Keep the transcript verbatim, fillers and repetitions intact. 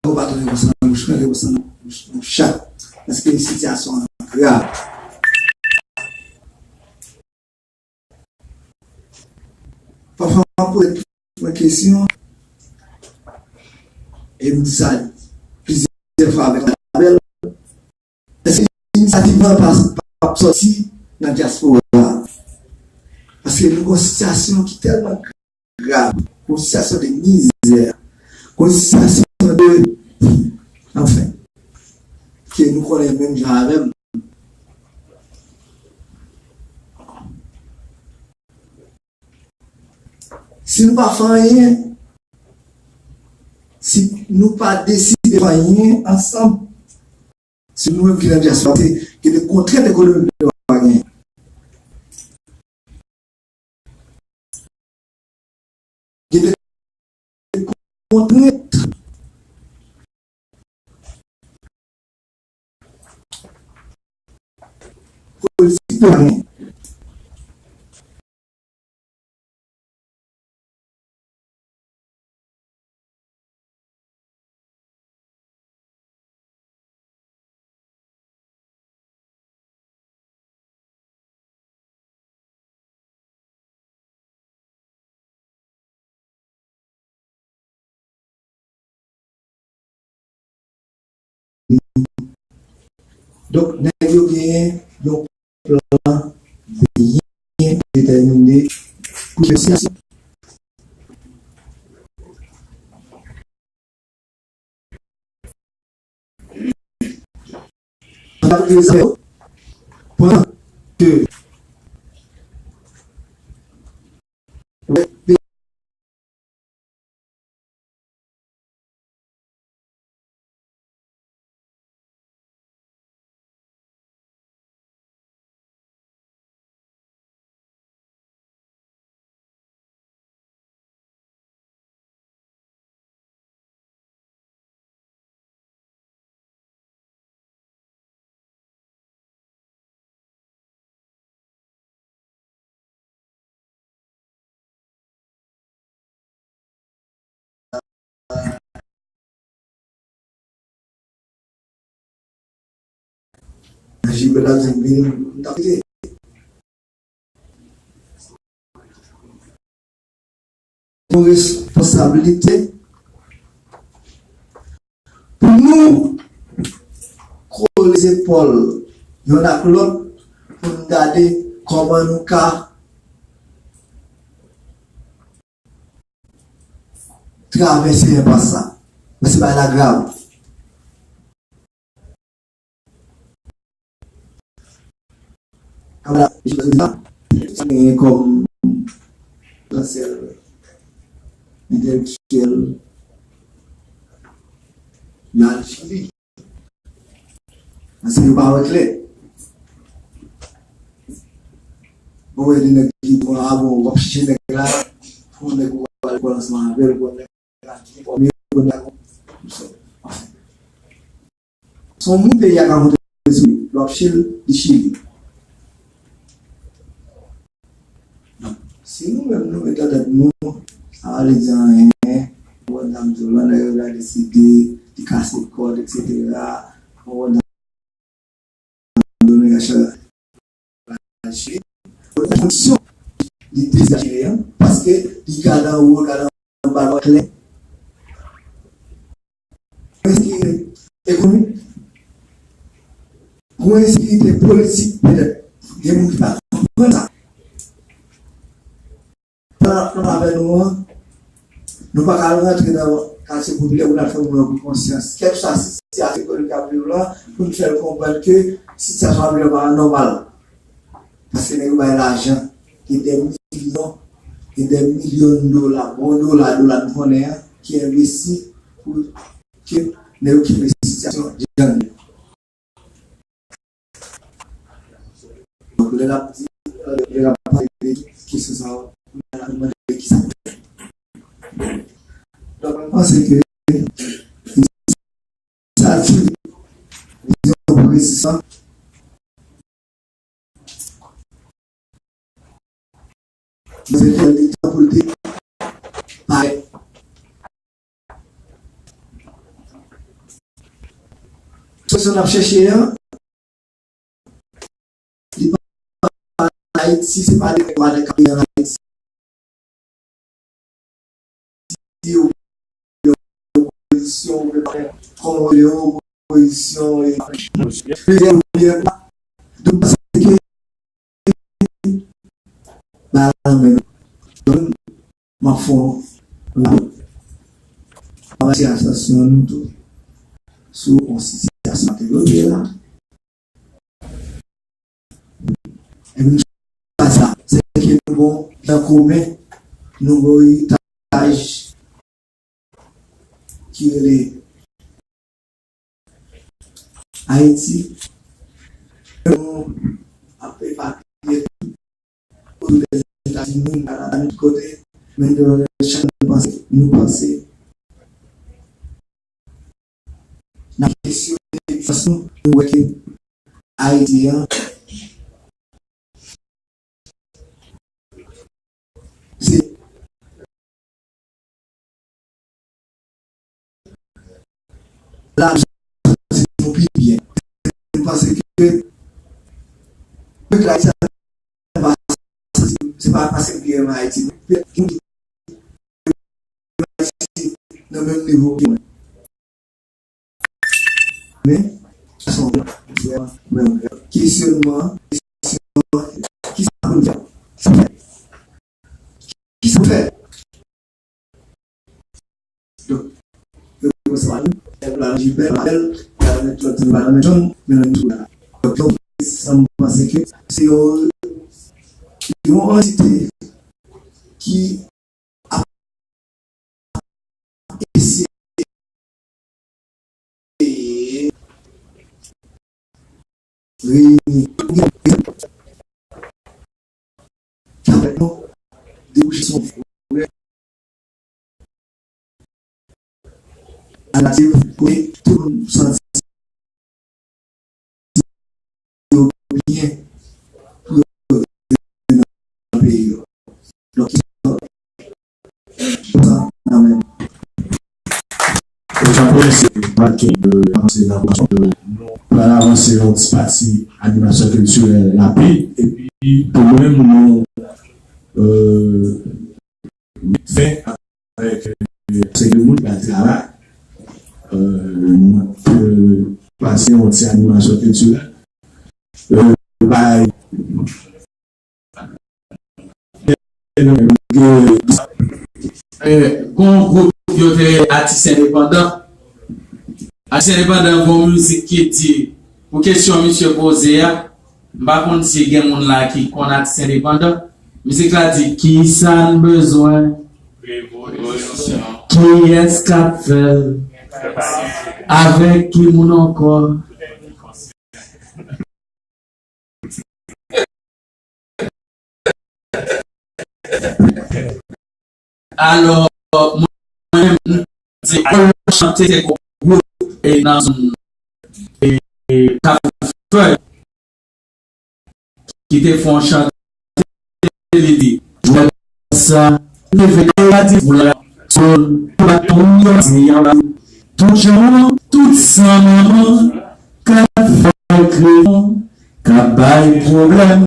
ou pa tounen konsa nan bouch mwen, ke konsa nan bouch nou chat. Paske sitiyasyon an grav. Pafwa, m ap poze mwen kesyon, e m di sa plizyè fwa avèk Anabèl, èske inisyativ lan pa, pa ap sòti nan dyaspora a? Paske nou gen yon sitiyasyon ki tèlman grav, yon sitiyasyon de mizè, yon sitiyasyon de, anfen, ke nou konnen menm jan avè m. Si nou pa fè anyen, si nou pa deside fè anyen ansanm, si nou menm ki nan dyaspora, se gen de kontrent ekonomik nou pa genyen. Gen de kontrent politik nou pa genyen. Donk, nèg yo genyen yon plan byen detèmine pou negosye. Pandan ke Jilbè t ap di m vini, m t ap kite. Yon responsablite pou nou kole zepòl yonn ak lòt pou n gade kòman nou ka travèse enpas sa. Paske bagay la grav. Kamarad Joseph, sa genyen kòm ansyen entelektyèl nan Chili. Paske yo pa wè klè. Bon, wè de nèg ki bon, a bon, w ap chèche nèg la, pou nèg ou pral pran ansanm avè l, pou nèg la ki fòme, pou nèg la. Se yon moun peyi a ka konte sou li, lè w ap chèche l, li chèche li. Donk, si nou menm nou met nan tèt nou, sa pa vle di anyen, ou konprann sa m di w la, nèg yo ka deside, li kase kòd, etsetera, ou konprann sa m di w, nèg la chèche, kondisyon li deside chèche an, paske li gade anwo, gade anba, l pa klè. Ensekirite ekonomik, pou ensekirite politik, petèt, gen moun ki pa konprann sa. Pandan n ap avè nou an, nou pa ka al rantre nan katye popilè pou n al fè moun nan pran konsyans. Kèlkeswa sitiyasyon ekonomik k ap viv la, pou n fè l konprann ke sitiyasyon ap viv la pa nòmal. Paske nèg yo bay lajan, gen dè milyon, gen dè milyon dola, bon dola, dola nou konnen an, ki envesti pou ke nèg yo kenbe sitiyasyon jan l ye. Donk, lè n ap di, lè n ap pale de kesyon sa yo, n ap mande kisa pou fè. Donk, mwen panse ke inisyativ vizyon pwogresis lan, Mwen se fè li tan pou l te parèt. kesyon n ap chèche an, li pa Ayiti, se pa de madan k ap viv an Ayiti. Opozisyon, kòman yo rele yo, opozisyon, e plizyè, plizyè. Donk, paske ba la menm. Donk, m ap fè yon rapò. M ap atire atansyon nou tou sou yon sitiyasyon ke nou ye la. Epi nou chwazi sa, se ke nou gon byen komen, nou gon eritaj ki rele Ayiti. Nou ap epapiye tou, Ozetazini, Kanada, tout kote, men nou chak nou panse, nou panse. N ap kesyone fason nou wè ke Ayiti an, se la, se pou pi byen. M panse ke pèp Ayisyen pa, se pa paske m pi renmen Ayiti, non. Gen moun ki renmen Ayiti nan menm nivo ke mwen. Men, sa se yon vrèman, vrèman grav. Kesyonman, kesyonman, kisa pou n fè? Kisa pou n fè? Donk, yo kòmanse pa nou, lè plan Jipè, pa bèl, lè nan tout lòt, pa nan menm janm, men nan tout la. Donk, sa m panse ke se yon, yon antite ki ap eseye reyini tout moun ki ap fè nou debouche sou yon vrè alternativ kote tout moun santi yo byen pou yo viv nan peyi yo. Donk, sa, nan men. Jan pou se pati de avanse nan pwosyon de nou pral avanse yon ti pati animasyon kiltirèl rapid epi pou mwen nou euh, met fen avèk euh, se de moun ki al travay euh, nou ap euh, pase yon ti animasyon kiltirèl euh, bay Gon gwoup yo te atis endepandan. Atis endepandan gon mizik ki di, pou kesyon misye poze a, m pa konn si gen moun la ki konn atis endepandan. Mizik la di, kisa n bezwen? Kiyès k ap fè l? Avèk ki moun ankò? Alò, mwen menm, se alò chante se gwoup e nan zòn e Kafou Fèy ki te fè yon chante li di, jwèt sa, leve la di pou la zòn, tout jan, tout san manman, k ap fè kriyon, k ap bay pwoblèm.